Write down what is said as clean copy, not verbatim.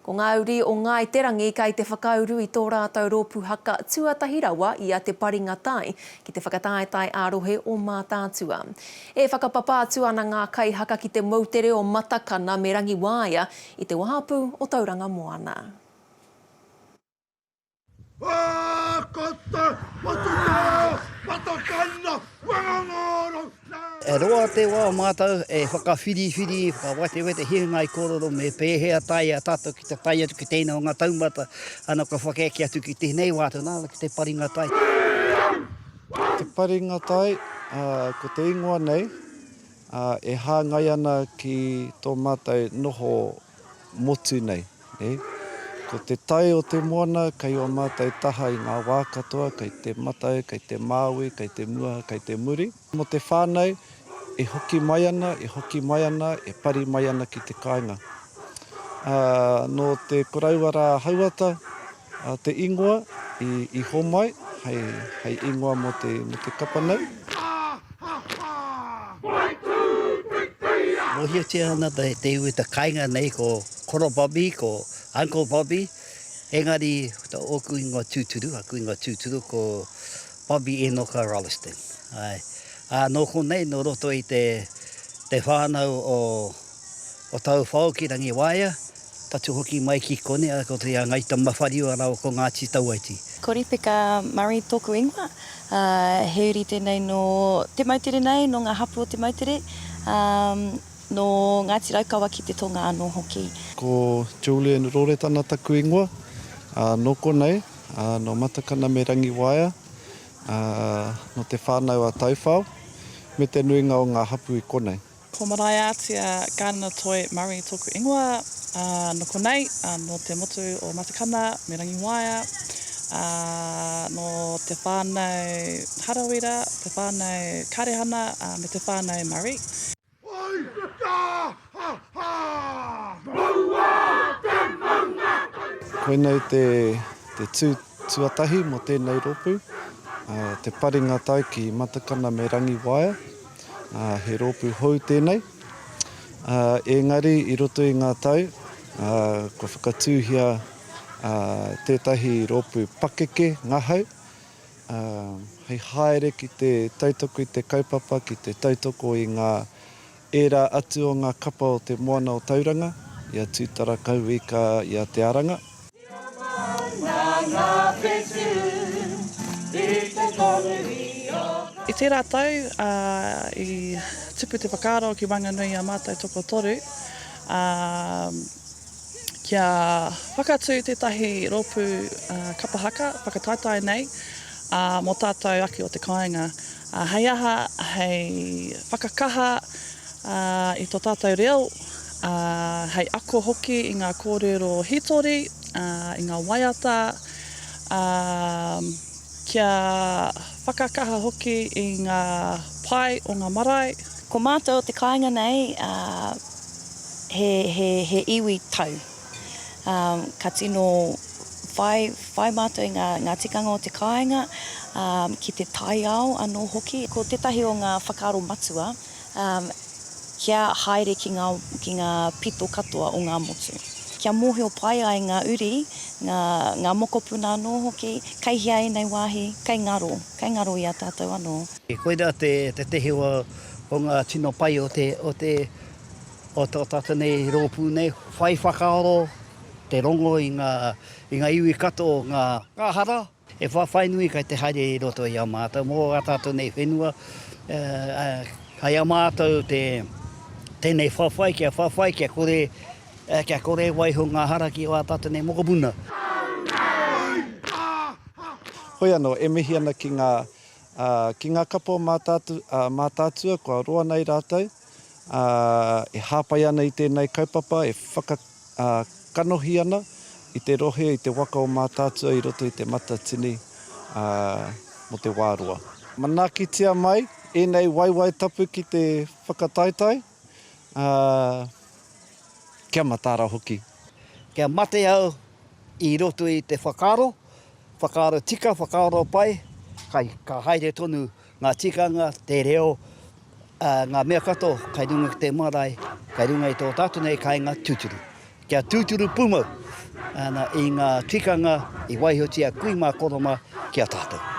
Ko ngā uri o Ngāi Te Rangi kei te whakauru i tō rātou rōpū haka tuatahi rawa i a Te Paringa Tai ki te whakataetae ā-rohe o Mātaatua. E whakapapa atu ana ngā kaihaka ki te moutere o Matakana me Rangiwaea i te wahapū o Tauranga Moana. E roa te wā mātou e whakawhiriwhiri, whakawetewetehia ngā kōrero me pēhea taea tātou ki te tae atu ki tēnei o ngā taumata, ana kua whakaeke atu ki tēnei wā atu nā ki te paringa tai. Te paringa tai, ko te ingoa nei, e hāngai ana ki tō mātou noho motu nei, nē. Ko te tai o te moana kei ō mātou taha i ngā wā katoa, kei te matau, kei te māui, kei te mua, kei te muri. Mō te whānau, e hoki mai ana, e hoki mai ana, e pari mai ana ki te kāinga. Ā, nō te koroua rā Hauata te ingoa i, i homai hei, hei ingoa mō te, mō te kapa nei. Mōhiotia ana te iwi te kainga nei ko Koro Bobby, ko Uncle Bobby, engari ōku ingoa tūturu, aku ingoa tūturu ko Bobby Enoka Rolleston. Āe. Ā, nō konei, nō roto i te, te whānau o, o Tauwhao ki Rangiwaea, tatu hoki mai ki konei, ā, ko te a Ngai Tamawhariua rāua ko Ngāti Tauaiti. Ko Ripeka Murray tōku ingoa. Ā, he uri tēnei nō te moutere nei, nō ngā hapū o te moutere, ā, nō Ngāti Raukawa ki te tonga anō hoki. Ko Julian Roretana taku ingoa, ā, nō konei, ā, nō Matakana me Rangiwaea, ā, nō te whānau a Tauwhao, me te nuinga o ngā hapū i konei. Ko Maraeatia Gardiner Toi Murray tōku ingoa, ā, nō konei, ā, nō te motu o Matakana me Rangiwaea, ā, nō te whānau Harawira, te whānau Karehana, ā, me te whānau Murray. Koinei te tū tuatahi mō tēnei rōpū, te paringa tai ki Matakana me Rangiwaea. He rōpū hou tēnei, engari i roto i ngā tau, kua whakatūhia tētahi rōpū pakeke ngahau hei haere ki te tautoko i te kaupapa, ki te tautoko i ngā ērā atu o ngā kapa o te moana o Tauranga, i a Tūtarakauika, i a Te Aranga. I tērā tau, i tupu te whakaaro ki waenganui i a mātou tokotoru, kia whakatū tētahi rōpū kapa haka, whakataetae nei, mō tātou ake o te kāinga. Hei aha, hei whakakaha i tō tātou reo, ā, hei ako hoki i ngā kōrero hītori, ā, i ngā waiata, ā, kia whakakaha hoki i ngā pae o ngā marae. Ko mātou o te kāinga nei, ā, he, he, he iwi tau. Ā, ka tino whai, whai mātou i ngā, ngā tikanga o te kāinga, ā, ki te taiao anō hoki. Ko tētahi o ngā whakaaro matua, kia haere ki ngā, ki ngā pito katoa o ngā motu. Kia mōhio pai ai ngā uri, ngā, ngā mokopuna anō hoki, kei hea ēnei wāhi, kei ngaro, kei ngaro i a tātou anō. Koirā te, tētehi o, o ngā tino pai o te, o te, o tō tātou nei rōpū nei, whai whakaaro te rongo i ngā, i ngā iwi katoa o ngā, ngā hara. He whawhai nui kei te haere i roto i a mātou mō ā tātou nei whenua, kei a mātou tēnei whawhai kia whawhai kia kore, kia kore waiho ngā hara ki ā tātou nei mokopuna. Hoi anō, e mihi ana ki ngā, ki ngā kapa o Mātaatua kua roa nei rātou, e hāpai ana i tēnei kaupapa, e whakakanohi ana i te rohe, i te waka o Mātaatua i roto i te Matatini mō te wā roa. Manaakitia mai ēnei waewae tapu ki te whakataetae, ā, kia mataara hoki. Kia mate au i roto i te whakaaro, whakaaro tika, whakaaro pai, ka haere tonu Ngā tikanga, te reo, ā, ngā mea katoa kai runga ki te marae, kai runga i tō tātou nei kāinga tūturu. Kia tūturu pūmau ana i ngā tikanga i waihotia kui mā koro mā ki a tātou.